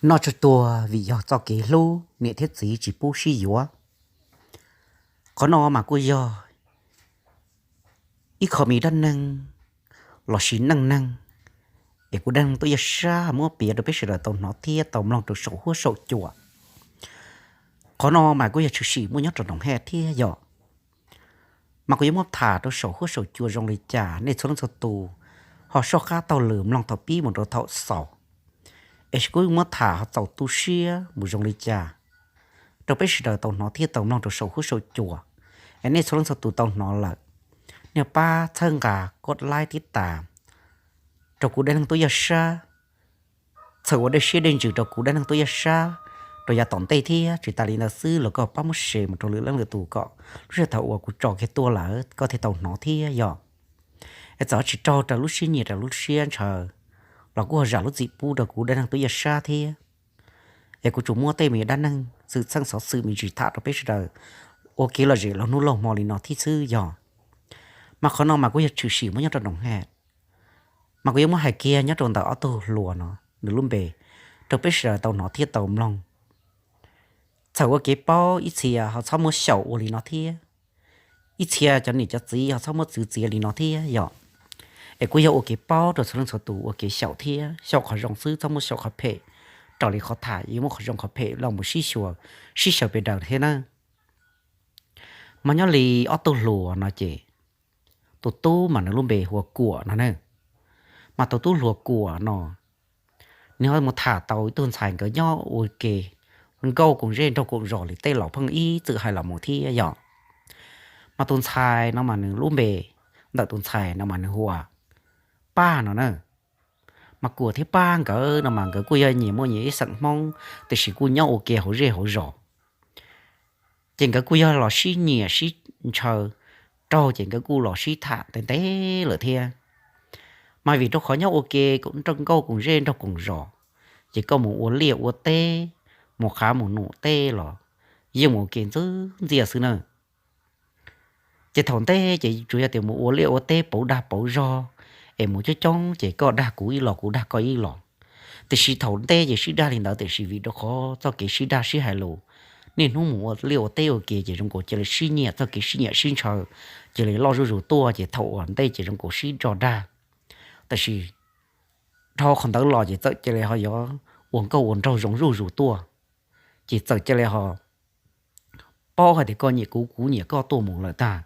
Noj tsawg tuag vim yog txoj kev hlub, niam thiab txiv tsis pub sib yuav. Qhov no mas kuj yog ib qho me dab neeg lossis neej neeg es kuv dab neeg tuaj yaj sab muab piav rau peb sawv daws tau hnov thiab tau mloog rau saum huab saum cua. Qhov no mas kuj yog tshwm sim muaj nyob rau Noom Hej thiab yog, mas kuv yuav muab tham rau saum huab saum cua zoo li cas nej txhua leej txhua tus ho soj qab taug lw mloog thaum pib mus rau thaum xaus. Es kuv muab tham ho txaus tu siab mus zoo li cas rau peb sawv daws tau hnov thiab tau mloog rau saum huab saum cua. Es nej txhua leej txhua tus tau hnov lawm, nej pab txhawb nqa koj laib tib tas rau kuv dab neeg tuaj yaj sab, txhawm ua dej siab dej ntsws rau kuv dab neeg tuaj yaj sab rau yav tom ntej thiab. Tsis tas li ntawd xwb los koj pab muab share mus rau lwm leej lwm tus kom lub sij hawm thaum uas kuv tso kiag tuaj lawm koj thiaj tau hnov thiab yog. Es txawm tsis raug raws lub siab nyiam raws lub siab ntshaw los kuj ho zam lub txim pub rau kuv dab neeg tuaj yaj sab thiab. Es kuv tsuas muab tej me dab neeg xwm txheej xov xwm me ntsis tham rau peb sawv daws ua kev lom zem laug hnub laug hmo li no thiab xwb yog. Mas qhov no mas kuj yog tshwm sim muaj nyob rau Noom Hej. Mas kuv yuav muab hais kiag nyob rau ntawm ob tug hluas no nws lub npe rau peb sawv daws tau hnov thiab tau mloog. Txawm ua kev paub ib txhia ho txhob muab xyaum ua li no thiab, ib txhia cov niam cov txiv ho txhob muab txwv txiav li no thiab yog. Es kuj yog ua kev paub rau txhua leej txhua tus ua kev xyaum thiab xyaum qhov zoo xwb, txhob muab xyaum qhov phem raws li qhov tham, yuav muab qhov zoo qhov phem los mus sib xyaw, sib xyaw pes daws thiab na. Mas nyob li ob tug hluas no ces tus tub mas nws lub npe hu ua Kuam no na. Mas tus tub hluas Kuam no nws ho mus tham tau ib tug ntxhais nkawd nyob ua ke, nkauj koom zej nraug koom zos li tej laus pheej ib txwm hais los mus thiab yog. Mas tus ntxhais no mas nws lub npe ntawm tus ntxhais no mas nws hu ua Paj no na. Mas Kuam thiab Paj nkawd no mas nkawd kuj yog nyias muaj nyias ib xeem Hmoob tiam sis kuj nyob ua ke hauv zej hauv zos. Ces nkawd kuj yog los sib nyiam sib ntshaw raug ces nkawd kuj los sib tham ntev ntev lawm thiab. Mas vim rau qhov nyob ua ke nkauj koom zej nraug koom zos, ces koj mus ua liaj ua teb, mus qav mus num tej los yeej mus ua ke ntxwb ntxiaj xwb na. Ces thaum ntej ces tsuas yog tias mus ua liaj ua teb pauv dag pauv zog, es mus coob coob ces koj dag kuv ib los kuv dag koj ib los. Tiam sis thaum ntej ces sib dag li ntawd tiam sis vim rau qhov txoj kev sib dag sib hais lus, niaj hnub mus ua liaj ua teb ua ke ces zoo nkaus cia li sib nyiam, txoj kev sib nyiam sib ntshaw cia li loj zuj zus tuaj ces thaum uas ntej ces zoo nkaus sib nrog dag. Tiam sis dhau qhov ntawd los ces txawm cia li ho yuav ua nkauj ua nraug zoo zuj zus tuaj, ces txawm cia li ho paub hais tias koj nyiam kuv kuv nyiam koj tuaj mus lawm tag.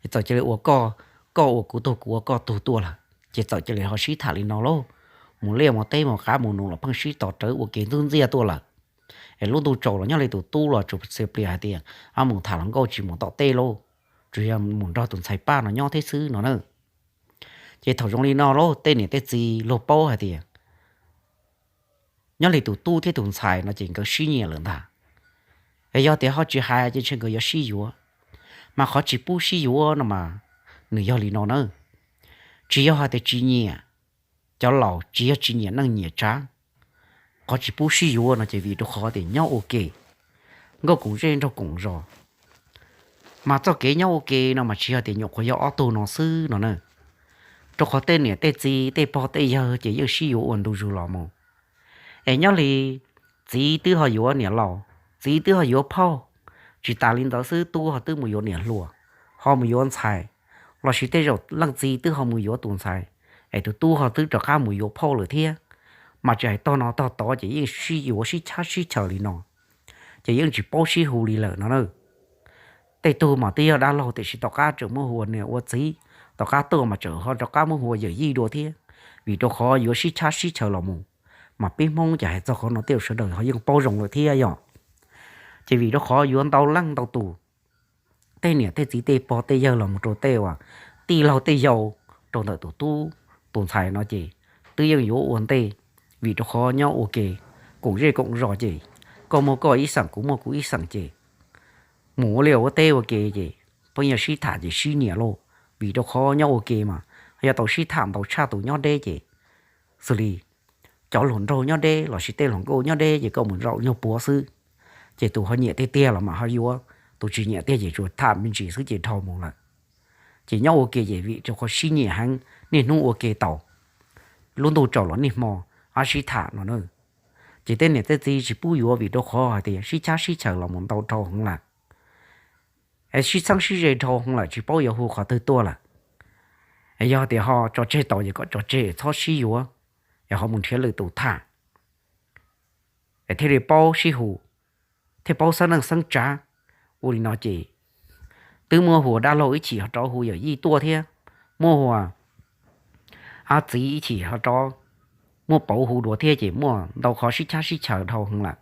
Ces txawm cia li ua koj, koj ua kuv tug kuv ua koj tug tuaj lawm ces txawm cia li ho sib tham li no lauj. Mus liaj mus teb mus qav mus num los pheej sib tos rawv ua ke ntxwb ntxiaj tuaj lawm. Es lub ntuj tsaus los nyob li tus tub los tsuas txia plias hais tias, a, mus tham hluas nkauj tsis mus tom tej lauj, tsuas yog mus nrog tus ntxhais Paj no nyob thiab xwb no na. Ces thaum zoo li no lauj, tej niam tej txiv luag paub hais tias nyob li tus tub thiab tus ntxhais no ces nkawd sib nyiam lawm ntag. Es yog tias ho tsis hais ces ntshe nkawd yuav sib yuav. Mas qhov tsis pub sib yuav no mas nws yog li no na. Tsis yog hais tias tsis nyiam cov laus, tsis yog tsis nyiam neej nyiam tsav. Qhov tsis pub sib yuav no ces vim rau qhov tias nyob ua ke, nkauj koom zej nraug koom zos. Mas txoj kev nyob ua ke no mas tsis yog tias nyuam qhuav yog ob tug no xwb no na. Rau qhov tej niam tej txiv tej pog tej yawg ces yeej sib yuav ua ntu zus los mus. Es nyob li txiv twb ho yuav niam laus, txiv twb ho yuav phauj, tsis tas li ntawd xwb tub ho twb mus yuav niam hluas, ho mus yuav ntxhais, lossis tej zaum leej txiv twb ho mus yuav tus ntxhais, es tus tub ho twb rov qab mus yuav phauj lawm thiab. Mas tsis hais tog no tog tod ces yeej sib yuav sib chab sib chaws li no, ces yeej tsis paub sib hu li lawm no na. Tej tug mas twb yog dab laug tiam sis tom qab tseem muab hu ua niam ua txiv, tom qab tuaj mas tseem ho rov qab muab hu ua yawm yij dua thiab. Vim rau qhov yuav sib chab sib chaws los mus, mas peb Hmoob ces hais txog qhov no tej sawv daws ho yeej paub zoo lawm thiab yom. Ces vim rau qhov yuav ntau leej ntau tus, tej niam tej txiv tej pog tej yawg los mus rau tej uas tij laug tej yau rau ntawm tus tub tus ntxhais no ces twb yeej yuav ua ntej, vim rau qhov nyob ua ke, koom zej koom zos ces koj muaj koj ib xeem kuv muaj kuv ib xeem ces mus ua liaj ua teb ua ke ces pheej yog sib tham ces sib nyiam lauj. Vim rau qhov nyob ua ke mas yog tau sib tham ntau tshaj tus nyob deb ces xws li cov hluas nraug nyob deb lossis tej hluas nkauj nyob deb ces koj mus zaum nyuag puav xwb, ces tus ho nyiam tiag tiag los mas ho yuav, tus tsis nyiam tiag ces tsuas tham me ntsis xwb ces dhau mus lawm. Ces nyob ua ke ces vim rau qhov sib nyiam heev niaj hnub ua ke tau, lub ntuj tsaus los niaj hmo ho sib tham no na. Ces tej niam tej txiv tsis pub yuav vim rau qhov hais tias sib chab sib chaws los mus ntau dhau heev lawm, es sib txheeb sib ze dhau heev lawm, tsis paub yuav hu qhov twg tuaj lawm. Es yog tias ho tso tseg tau ces kom tso tseg, txhob sib yuav, es ho mus nrhiav lwm tus tham, es thiaj li paub sib hu, thiaj paub xeeb neej xeeb tsav. Ua li no ces twb muaj hu ua dab laug ib chim ho rov hu yawm yij tuaj thiab, muaj hu ua txiv ib chim ho rov muaj pauv hu dua thiab, ces muaj ntau qhov sib chab sib chaws dhau heev lawm,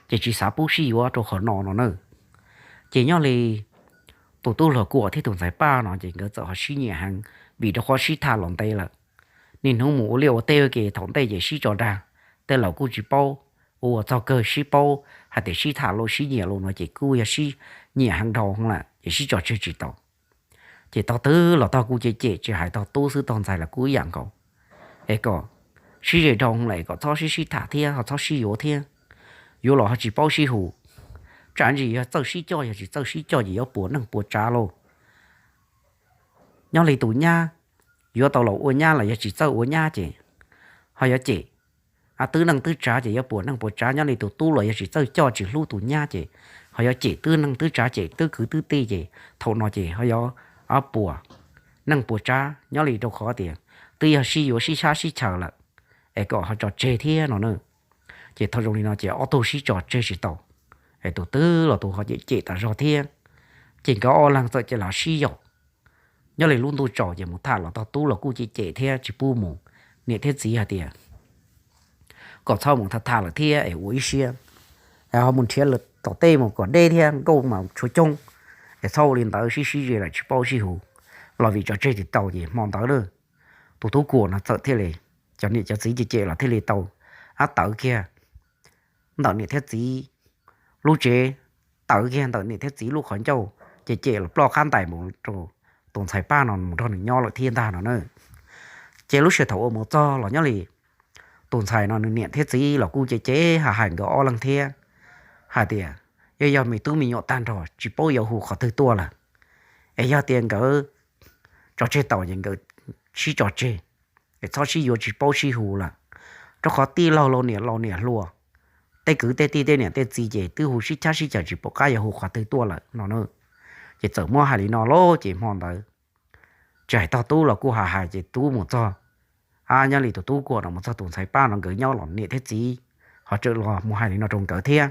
ces tsis xav pub sib yuav rau qhov no no na. Ces nyob li tus tub hluas Kuam thiab tus ntxhais Paj no ces nkawd txawm ho sib nyiam heev, vim rau qhov sib tham los ntev lawm. Niaj hnub mus ua liaj ua teb ua ke, thaum ntej ces sib tso dag, tej laus kuj tsis paub, ua txog kawg sib paub hais tias sib tham los sib nyiam los no ces kuj yog sib nyiam heev dhau heev lawm ces sib tso tseg tsis tau. Ces tog twg los tog kuj cem cem, tsis hais tog tub xwb, tog ntxhais los kuj ib yam nkaus. Es kom sib ze dhau heev lawm es kom txhob sib sib tham thiab ho txhob sib yuav thiab. Yuav los ho tsis paub sib hu, tsam ntsis yog txawj sib coj, yog tsis txawj sib coj ces yuav puas neej puas tsav lauj. Nyob li tus nyab, yuav tau los ua nyab los yog tsis txawj ua nyab ces ho yuav cem twb neej twb tsav ces yuav puas neej puas tsav. Nyob li tus tub los yog tsis txawj coj tsis hlub tus nyab ces ho yuav cem twb neej twb tsav, cem twb kwv twb tij ces thaum no ces ho yuav puas neej puas tsav. Nyob li rau qhov tias twb yog sib yuav sib sab sib chaws lawm, es kom ho tso tseg thiab no na. Ces thaum zoo li no ces ob tug sib tso tseg tsis tau, es tus twg los tus ho cem cem tas zog thiab. Ces nkawd ob leeg txawm cia li sib yaum. Nyob li lub ntuj tsaus ces mus tham los tog tub los kuj cem cem thiab tsis pub mus. Niam thiab txiv hais tias kom txhob mus tham tham lawm thiab es ua ib siab, ho mus nrhiav lawm tom tej mus kom deb thiab, nkauj mas tshuav coob, es txhob ua li ntawd, sib sib ze lawm tsis paub sib hu, los vim tso tseg tsis tau. Ces hmo ntawd na, tus tub Kuam no txawm thiaj li, cov niam cov txiv cem cem los thiaj li tau, ab, tawv kiag ntawm niam thiab txiv lub tsev, tawv kiag ntawm niam thiab txiv lub qhov ncauj, ces cem los ploj qab ntais mus rau tus ntxhais Paj no mus nrog nws nyob lawm thiab ntag no na. Ces lub sij hawm thaum uas mus txog los nyob li tus ntxhais no nws niam thiab txiv los kuj cem cem hais hais nkawd ob leeg thiab, hais tias yog yog me tub me nyuam tag nrho tsis paub yuav hu qhov twg tuaj lawm. Es yog tias nkawd tso tseg tau ces nkawd sib tso tseg, es txhob sib yuav tsis paub sib hu lawm, rau qhov tij laug laus niam laus niam hluas, tej kwv tej tij tej niam tej txiv ces twb hu sib chab sib chaws tsis pom qab yuav hu qhov twg tuaj lawm no na. Ces txawm muab hais li no lauj, ces hmo ntawd tsis hais tog tub los kuj hais hais, ces tub mus txog, nyob li tus tub Kuam no mus txog tus ntxhais Paj no nkawd nyob los niam thiab txiv ho tseem los mus hais li no rau nkawd thiab.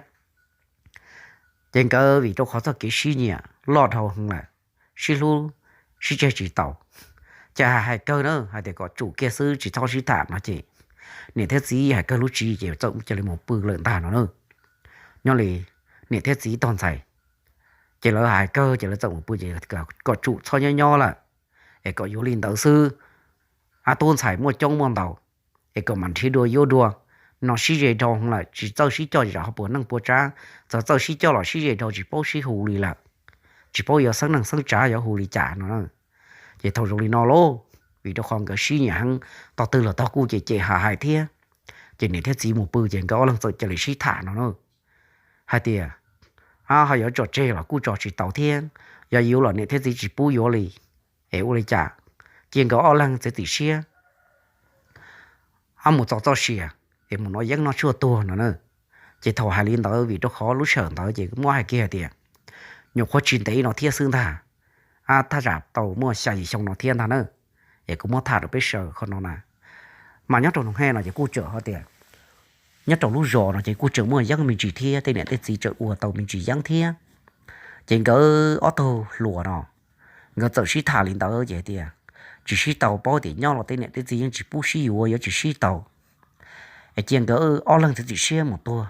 Ces nkawd vim rau qhov txoj kev sib nyiam loj dhau heev lawm, sib hlub sib tseg tsis tau, ces hais hais kawg na, hais tias kom tsum kiag xwb tsis txhob sib tham no ces niam thiab txiv hais kawg lub tswv yim ces txawm cia li mus pw lawm ntag no na. Nyob li niam thiab txiv tog ntxhais, ces lawv hais kawg ces lawv txawm mus pw ces kom tsum txhob nyob nyob lawm, es kom yuav li ntawd xwb. Ab, tub ntxhais muaj coob muaj ntau, es kom mam nrhiav dua yuav dua, no sib ze dhau heev lawm tsis txawj sib coj zam ho puas neej puas tsav, txawm txawj sib coj los sib ze dhau tsis paub sib hu li lawm, tsis paub yuav xeeb neej xeeb tsav yuav hu li cas no na. Ces thaum zoo li no lauj, vim rau qhov nkawd sib nyiam heev, tog twg los tog kuj cem cem hais hais thiab, ces niam thiab txiv mus pw ces nkawd ob leeg txawm cia li sib tham no na, hais tias ho yuav tso tseg los kuj tso tsis tau thiab, yog yuav los niam thiab txiv tsis pub yuav li, es ua li cas, cia nkawd ob leeg txiav txim siab, ab, mus txo txoj sia, es mus noj yeeb noj tshuaj tuag no na. Ces thaum hais li ntawd vim rau qhov lub sij hawm ntawd ces muab hais kiag hais tias nyuam qhuav tsis ntev no thiab xwb ntag, ab, thaj tsam tau muaj xya yim xyoo no thiab ntag na. Es kuv muab tham rau peb sawv qhov no na, mas nyob rau noo he no ces kuj tseem hais tias nyob rau lub zos no ces kuj tseem muaj yeeb me ntsis thiab, tej niam tej txiv tseem ua tau me ntsis yeeb thiab. Ces nkawd ob tug hluas no nkawd txawm sib tham li ntawd ces hais tias tsis sib tau, paub tias nyob los tej niam tej txiv yeej tsis pub sib yuav, yuav tsis sib tau. Es cia nkawd ob leeg txiav txim siab mus tuag,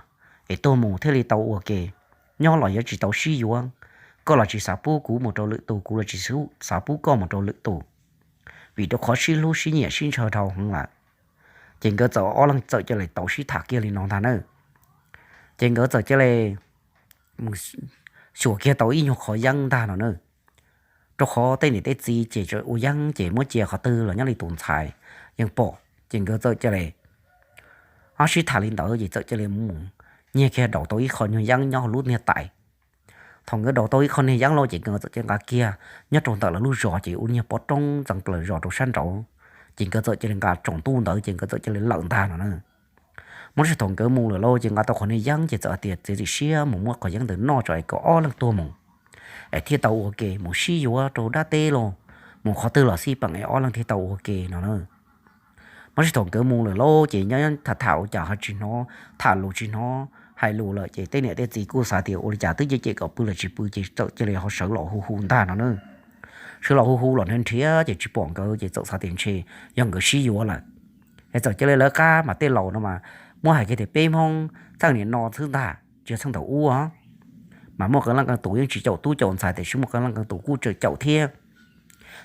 es tuag mus thiaj li tau ua ke. Nyob los yuav tsis tau sib yuav, koj los tsis xav pub kuv mus rau lwm tus, kuv los tsis xav pub koj mus rau lwm tus, vim rau qhov sib hlub sib nyiam sib ntshaw dhau heev lawm. Ces nkawd txawm ob leeg txawm cia li tau sib tham kiag li no ntag na. Ces nkawd txawm cia li mus xyuas kiag tau ib nyuag qhov yeeb ntag no na. Rau qhov tej niam tej txiv ces tseem ua yeeb ces muab cia qhov twg los nyob li tus ntxhais yeej pom, ces nkawd txawm cia li ob sib tham li ntawd ces txawm cia li mus nyiag kiag daus tau ib qho nyuag yeeb nyob hauv lub niag tais. Thaum nkawd daus tau ib qho niag yeeb los ces nkawd txawm cia li nqa kiag nyob rau ntawm lawv lub zos ces ua niag pov roob ntxeev plaws zos rau sab nraud. Ces nkawd txawm cia li nqa tsaus ntuj ntawd ces nkawd txawm cia li lawm ntag no na. Muaj lub sij hawm thaum nkawd mus lawm lauj ces nqa tau qhov niag yeeb ces txawm hais tias txiav txim siab mus muab qhov yeeb ntawd noj tso es kom ob leeg tuag mus, es thiaj tau ua ke mus sib yuav rau dab teb los, mus qhov twg los xij peem es ob leeg thiaj tau ua ke no na. Muaj lub sij hawm thaum nkawd mus lawm lauj ces nyob tham tham ua cas ho tsis hnov, tham lus tsis hnov hais lus lawm ces tej niam tej txiv kuj xav tias ua li cas twb cem cem kom pw los tsis pw ces txawm cia li ho sawv los hu hu ntag no na. Sawv los hu hu los nrhiav nrhiav ces tsis pom nkawd ces txawm xav tias ntshe yog nkawd sib yuav lawm. Es txawm cia li lawv qab mas tej laus no mas muab hais kiag tias peb Hmoob txheej niam no xwb ntag tsis yog txheej thaum ub, mas muaj qee leej qee tus yeej tsis caum tub caum ntxhais tiam sis muaj qee leej qee tus kuj tseem caum thiab.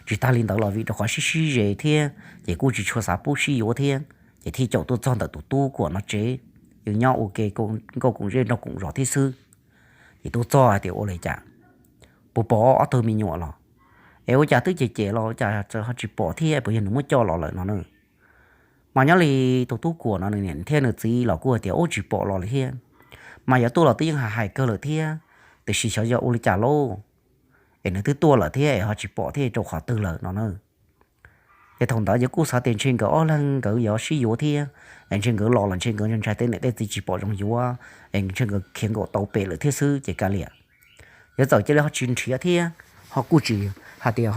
Tsis tag li ntawd los vim rau qhov sib sib ze thiab ces kuj tsis tshua xav pub sib yuav thiab, ces thiaj caum tuaj txog ntawm tus tub Kuam no tsev, yeej nyob ua ke nkauj koom zej nraug koom zos thiab xwb. Ces tuaj txog hais tias ua li cas, puas pom ob tug me nyuam los? Es ua cas twb cem cem los cas txawm ho tsis pom thiab, puas yog nws muab coj los lawm no na. Mas nyob li tus tub Kuam no nws niam thiab nws txiv los kuj hais tias ub tsis pom los li thiab, mas yuav tuaj los twb yeej hais hais kawg lawm thiab, tiam sis xyov yog ua li cas lauj, es nws twb tuaj lawm thiab es ho tsis pom thiab rau qhov twg lawm no na. Ces thaum ntawd ces kuj xav tias ntshe nkawd ob leeg nkawd yuav sib yuav thiab, es ntshe nkawd los los ntshe nkawd ntshai tej niam tej txiv tsis pom zoo yuav, es ntshe nkawd khiav nkaum tau pem lawm thiab xwb ces kav liam. Ces txawm cia li ho tsis nrhiav thiab, ho kuj tsis hais tias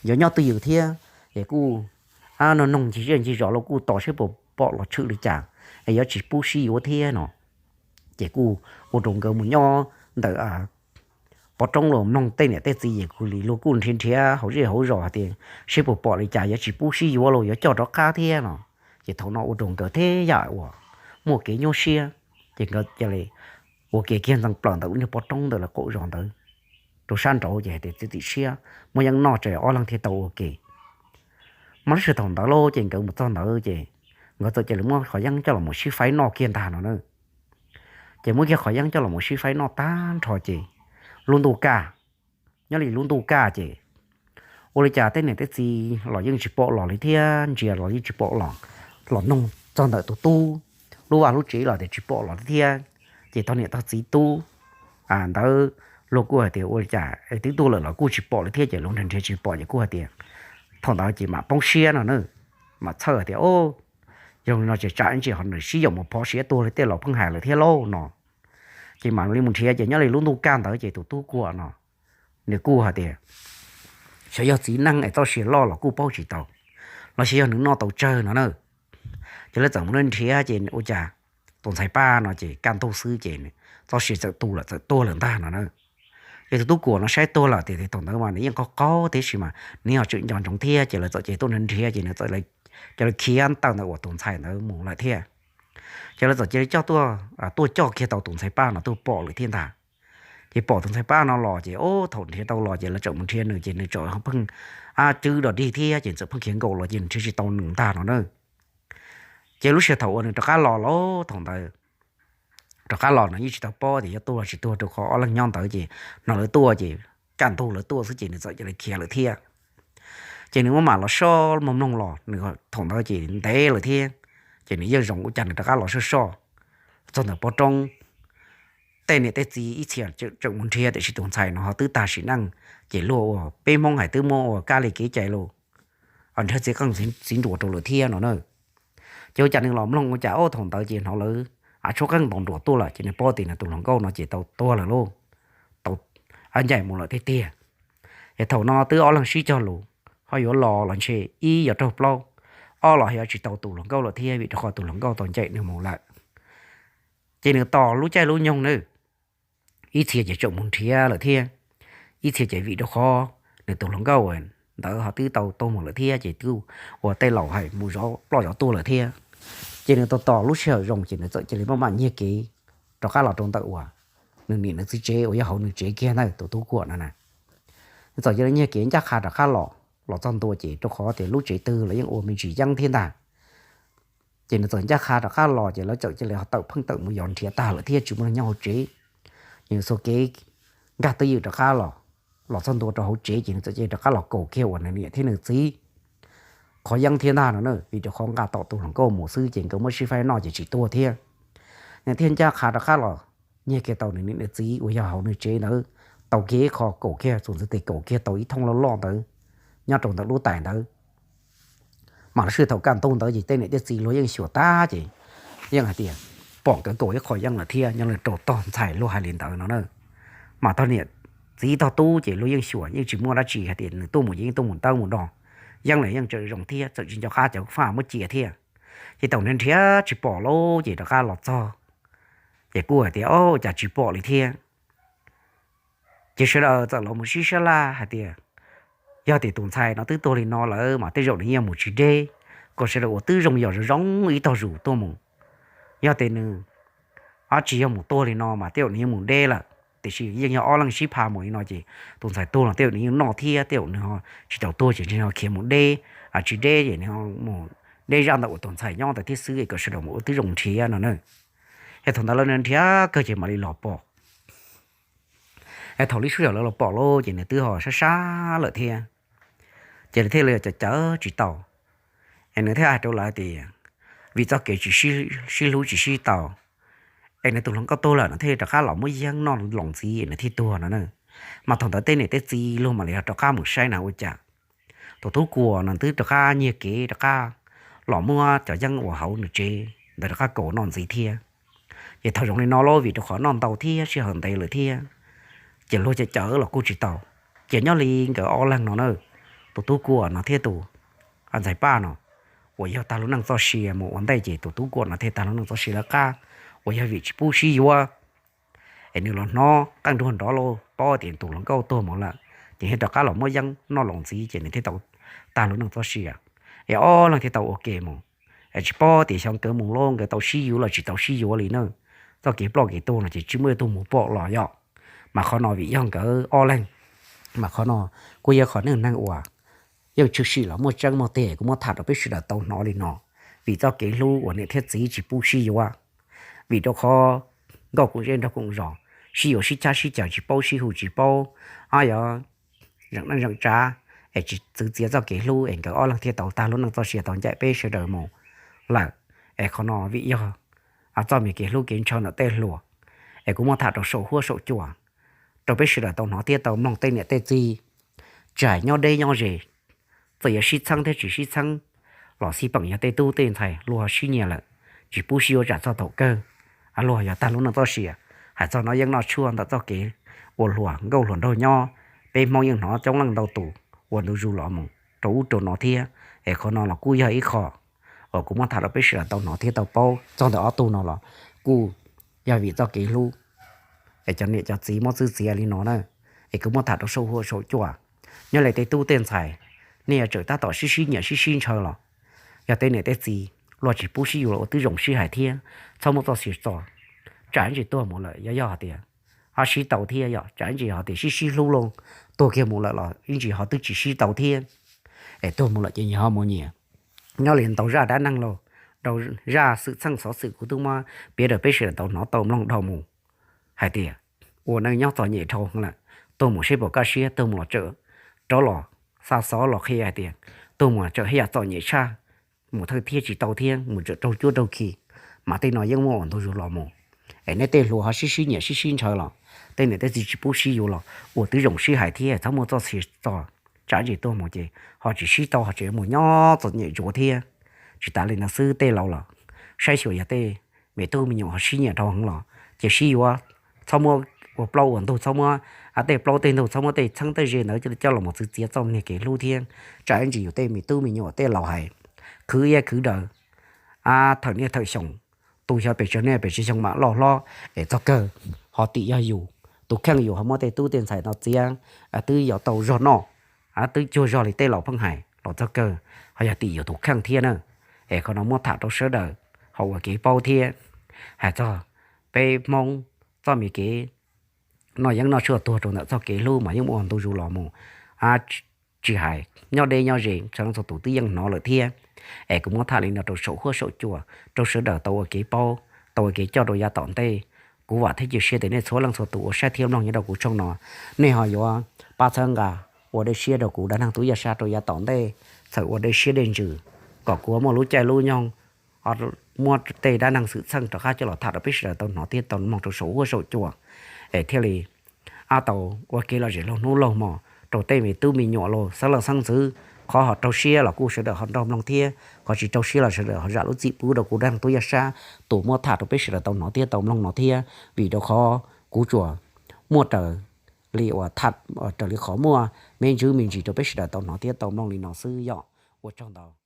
yuav nyob twj ywm thiab, es kuj noog noog ncig zej ncig zos los kuj tos saib puas pom los tshwm li cas, es yuav tsis pub sib yuav thiab no. Ces kuj ua rau nkawd mus nyob ntawm pov roob los mloog tej niam tej txiv es kuj li luag kuj nrhiav nrhiav hauv zej hauv zos hais tias saib puas pom li cas yuav tsis pub sib yuav los yuav coj rov qab thiab no. Ces thaum no ua rau nkawd thiab yam uas muaj kev nyuaj siab, ces nkawd cia li ua ke kiag ntxeev plaws ntawm lub niag pov roob ntawm lawv qaum zos ntawd rau sab nraud ces hais tias txiav txim siab muab yeeb noj tso ob leeg thiaj tau ua ke. Mas lub sij hawm thaum ntawd lauj ces nkawd mus txog ntawd ces nkawd txawm cia li muab qhov yeeb coj los mus sib faib noj kiag ntag no na. Ces muab kiag qhov yeeb coj los mus sib faib noj tag nrho ces lub ntuj kaj, nyob li lub ntuj kaj ces ua li cas tej niam tej txiv los yeej tsis pom los li thiab, ntsia los yeej tsis pom los, los noog txog ntawm tus tub lub vaj lub tsev los tias tsis pom los li thiab. Ces tog niam tog txiv tub ntawd luag kuj hais tias ua li cas es twb tuaj lawm los kuj tsis pom li thiab ces luag nrhiav nrhiav tsis pom ces kuj hais tias thaum ntawd ces mam poob siab no na, mam txhawj hais tias o, yog li no ces tsam ib ntsis ho nws sib yaum mus phov siav tuag li tej laus pheej hais lawm thiab lauj no. Ces mam li mus nrhiav ces nyob li lub ntuj kaj ntawd ces tus tub Kuam no nws kuj hais tias xyov yog txiv neej es txoj sia loj los kuj paub tsis tau, los xyov yog nws noj tau tsawg no na. Ces lawv txawm mus nrhiav ces ua cas tus ntxhais Paj no ces kaj ntug xwb ces txoj sia txawm tu lawm txawm tuag lawm ntag no na. Ces tus tub Kuam no saib tuag lawm tias thaum ntawd mas nws yeej qaug qaug tiam sis mas nws ho tseem nco ntsoov thiab ces lawv txawm cia li tuaj nrhiav nrhiav ces nws txawm cia li khiav tawm ntawm uas tus ntxhais ntawd mus lawm thiab. Ces lawv txawm cia li coj tuaj, tuaj coj kiag tau tus ntxhais Paj no tuaj pom lawm thiab ntag. Ces pom tus ntxhais Paj no los ces o thaum nrhiav tau los ces lawv tseem mus nrhiav nws ces nws tseem pheej ab tswb dog dig thiab ces txawm pheej khiav nkaum los ces nrhiav tsis tau nws ntag no na. Ces lub sij hawm thaum uas nws rov qab los lauj thaum ntawd rov qab los no yeej tsis tau paub tias yuav tuag los tsis tuag rau qhov ob leeg nyob ntawd ces hnov lawv tuaj ces kaj ntug lawv tuaj xwb ces nws txawm cia li khiav lawm thiab. Ces nws muab mam los soj mloog mloog los nws thaum ntawd ces ntev lawm thiab, ces nws yeej zoo ua cas nws rov qab los soj soj txog ntawm pov roob. Tej niam tej txiv ib txhia tseem mus nrhiav tiam sis tus ntxhais no ho twb tag sim neej, ces luag ua peb Hmoob hais twb muab ua kab li kev cai los nrhiav txiv qeej txiv nruas rau lawm thiab no na. Ces ua cas nws los mloog ua cas ob thaum ntawd ces hnov lawv av tshuab qeej ntaus nruas tuaj lawm ces nws paub tias nws tus hluas nkauj no ces tau tuag lawm lauj, tau ncaim mus lawm tiag tiag. Es thaum no twb ob leeg sib cog lus, ho yuav los los ntshe ib yuav raug plaub, ob los yuav tsis tau tus hluas nkauj lawm thiab vim rau qhov tus hluas nkauj tau ncaim nws mus lawm. Ces nws tos lub caij lub nyoog na, ib txhia ces tseem mus nrhiav lawm thiab, ib txhia ces vim rau qhov nws tus hluas nkauj ntawd ho twb tau tuag mus lawm thiab ces twb ua tej laus hais mus zov ploj zov tuag lawm thiab. Ces nws tos tos lub sij hawm zoo ces nws txawm cia li maj mam nyiag kev rov qab los rau ntawm uas nws niam nws txiv tsev uas yog hauv nws tsev kiag ntag tus tub Kuam no na. Nws txawm cia li nyiag kev ncaj qha rov qab los, los txog ntua ces rau qhov tias lub tsev twg los yeej ua me ntsis yeeb thiab ntag. Ces nws txawm ncaj qha rov qab los ces lawv txawm cia li ho tawm pheej tawm mus yos nrhiav tag lawm thiab tsis muaj neeg nyob hauv tsev. Ces nws xuas kev nkag twj ywm rov qab los, los txog ntua rau hauv tsev ces nws txawm cia li rov qab los kaum kiag uas nws niam thiab nws txiv qhov yeeb thiab ntag no na, vim rau qhov nqa tom tus hluas nkauj mus xwb ces nkawd muab sib faib noj ces tsis tuag thiab. Nws thiaj ncaj qha rov qab los nyiag kiag tau nws niam nws txiv uas yog hauv nws tsev ntawd, tau kiag ib qho kaum kiag txuas ntxwv tes kaum kiag tau ib thooj loj loj ntawd nyob rau ntawm lub tais ntawd. Mas lub sij hawm thaum kaj ntug ntawd ces tej niam tej txiv luag yeej xyuas tag ces yeej hais tias pom nkawd kaum ib qho yeeb lawm thiab nyob li rau tog ntxhais luag hais li ntawd no na. Mas tog niam txiv tog tub ces luag yeej xyuas yeej tsis muaj dab tsi hais tias nws tuaj mus ces yeej tuaj mus tawb mus do, yeeb los yeej tseem zoo thiab txawm tsis nco qab cov faj muab cia thiab. Ces thaum nrhiav nrhiav tsis pom lawm ces rov qab los txog, ces kuj hais tias, Au, cas tsis pom li thiab? Ces sawv daws txawm los mus sib sab laj hais tias, Yog tias tus ntxhais no twb tuag li no lawm mas tej zaum nws yeej mus tsis deb, kom sawv daws ua tib zoo yos zoo zoo ib tog zus tuaj mus. Yog tias nws tsis yog mus tuag li no mas tej zaum nws yeej mus deb lawm. Tiam sis yeej yog ob leeg sib pha mus li no ces tus ntxhais tuag los tej zaum nws yeej noj thiab tej zaum nws tsis tau tuag ces nws ho khiav mus deb, tsis deb ces nws mus deb zaj ntawm uas tus ntxhais nyob ntawd thiab xwb es kom sawv daws mus ua tib zoo nrhiav no na. Ces thaum ntawd lawv nrhiav kawg ces mam li los pom. Es thaum lub sij hawm lawv los pom lawm ces nws twb ho sab sab lawm thiab, ces nws thiaj li cawv cawv tsis tau. Es nws thiaj hais rau lawv tias, vim txoj kev tsis sib hlub tsis sib tau, es nws tus hluas nkauj tuag lawm nws thiaj rov qab los muab yeeb noj los ntxiv nws thiaj tuag no na. Mas thaum ntawd tej niam tej txiv luag mam li rov qab mus saib na ua cas tus tub Kuam no twb rov qab nyiag kev rov qab los muab cov yeeb uas hauv nws tsev ntawd rov qab kaus noj ntxiv thiab. Ces thaum zoo li no los vim rau qhov noj ntau thiab sij hawm ntev lawm thiab, ces luag cawv cawv los kuj tsis tau. Ces nyob li nkawd ob leeg no na, tus tub Kuam no thiab tus ntxhais Paj no, uas yog tag lub neej txoj sia mus ua ntej ces tus tub Kuam no thiaj tag lub neej txoj sia lawv qab, uas yog vim tsis pub sib yuav. Es nws los hnov qeej nruas nrov los paub tias tus hluas nkauj tuag mus lawm, ces thiaj rov qab los muab yeeb noj los ntxiv ces nws thiaj tau tag lub neej txoj sia. Es ob leeg thiaj tau ua ke mus. Es tsis paub tias xyov nkawd mus los nkawd tau sib yuav los tsis tau sib yuav li na. Txoj kev ploj kev tuag no ces tsis muaj ib tug mus pom los yom. Mas qhov no vim yog nkawd ob leeg, mas qhov no kuj yog qhov neej neeg uas yeej tshwm sim los muaj tseeb muaj teg kuv muab tham rau peb sawv daws tau hnov li no. Vim txoj kev hlub uas niam thiab txiv tsis pub sib yuav, vim rau qhov nkauj koom zej nraug koom zos, sib yuav sib chab sib cawv tsis paub sib hu tsis paub, yog zeem neej zeem tsav, es tsis txwv txiav txoj kev hlub es nkawd ob leeg thiaj tau tag lub neej txoj sia tau ncaim peb sawv daws mus lawm. Es qhov no vim yog txoj me kev hlub kev ntshaw ntawm tej hluas, es kuv muab tham rau saum huab saum cua rau peb sawv daws tau hnov thiab tau mloog tej niam tej txiv, tsis hais nyob deb nyob ze, txawm yuav sib txheeb thiab tsis sib txheeb los xij peem yog tej tub tej ntxhais luag sib nyiam lawm, tsis pub sib yuav tsam txog thaum kawg luag yog tag lub neej txoj sia. Hais txog no yeej noj tshuaj ntawm txoj kev ua hluas nkauj hluas nraug nyob, peb Hmoob yeej hnov coob leej ntau tus ua ntu zus los mus rau ub rau no thiab. Es qhov no los kuj yog ib qho uas kuv muab tham rau peb sawv daws tau hnov thiab tau paub. Txog ntawm ob tug no los kuj yog vim txoj kev hlub, es cov niam cov txiv muab txwv txiav li no na. Es kuv muab tham rau saum huab saum cua, nyob li tej tub tej ntxhais, nej yuav tsum tab tom sib sib nyiam sib sib ntshaw los, yog tej niam tej txiv luag tsis pub sib yuav los ua tib zoo sib hais thiab txhob muab txoj sia txo, tsam ib ntsis tuag mus lawm yog yog hais tias ho sib tau thiab yom, tsam ib ntsis ho tias sib sib hlub los tuag kiag mus lawm los ib ntsis ho twb tsis sib tau thiab. Es tuag mus lawm ces nyias ho mus nyias. Nyob li ntau zaj dab neeg los, ntau zaj xwm txheej xov xwm kuv twb muab piav rau peb sawv daws tau hnov tau mloog dhau mus hais tias ua neej nyob txom nyem dhau heev lawm, tuag mus seb puas kaj siab, tuag mus los tseem rov los xa xov los qhia hais tias tuag mus tseem haj yam txom nyem tshaj, mus thawj thiab tsis tau thiab mus tseem raug cuab raug khi, mas tej no yeej muaj ua ntu zus los mus. Es nej tej hluas ho sib sib nyiam sib sib ntshaw los, tej niam tej txiv tsis pub sib yuav los ua tib zoo sib hais thiab txhob muab txoj sia txo, tsam ib ntsis tuag mus ces ho tsis sib tau ho tseem mus nyob txom nyem ntsuav thiab. Tsis tas li ntawd xwb tej laus los saib xyuas yog tej me tub me nyuam ho sib nyiam dhau heev los ces sib yuav, txhob muab ua plaub ua ntug, txhob muab tej plaub tej ntug, txhob muab tej txheeb tej ze ntawd coj los mus txwv txiav txoj niag kev hlub thiab. Tsam ib ntsis yus tej me tub me nyuam tej laus hais khwv iab khwv daws, thawm niaj thawm xyoo, tus xyov pes tsawg niaj pes tsawg xyoo mam loj hlob es txog kawg ho tim yog yus, tus kheej yus ho muab tej tub tej ntxhais no txiav, twb yuav tau zog noj, twb cuag zog li tej laus pheej hais los txog kawg ho yog tim yus tus kheej thiab na. Es qhov no muab tham rau sawv daws ho ua kev paub thiab. Hais txog peb Hmoob txoj me kev noj yeeb noj tshuaj tuag rau ntawm txoj kev hlub mas yeej ua ntu zus los mus, tsis hais nyob deb nyob ze sawv daws txhua tus twb yeej hnov lawm thiab. Es kuv muab tham li no rau saum huab saum cua rau sawv daws tau ua kev paub, tau ua kev coj rau yav tom ntej. Kuv vam thiab cia siab tias nej txhua leej txhua tus uas saib thiab mloog nyob rau kuv tshooj no, nej ho yuav pab txhawb nqa, ua dej siab rau kuv dab neeg tub Yaj Sab rau yav tom ntej, txawm ua dej siab dej ntsws, kom kuv muaj lub caij lub nyoog muab tej dab neeg xwm txheej rov qab coj los tham rau peb sawv daws tau hnov thiab tau mloog rau saum huab saum cua, es thiaj li tau ua kev lom zem laug hnub laug hmo rau tej me tub me nyuam los xeeb leej xeeb ntxwv, Qhov ho rau siab los kuj sawv daws ho nrog mloog thiab, qhov tsis rau siab los sawv daws ho zam lub txim pub rau kuv dab tub Yaj Sab tus muab tham rau peb sawv daws tau hnov thiab tau mloog no thiab. Vim rau qhov kuv tsuas muaj raws li uas tham raws li qhov muaj me ntsis me ntsis rau peb sawv daws tau hnov thiab tau mloog li no xwb yom. Ua tsaug ntau.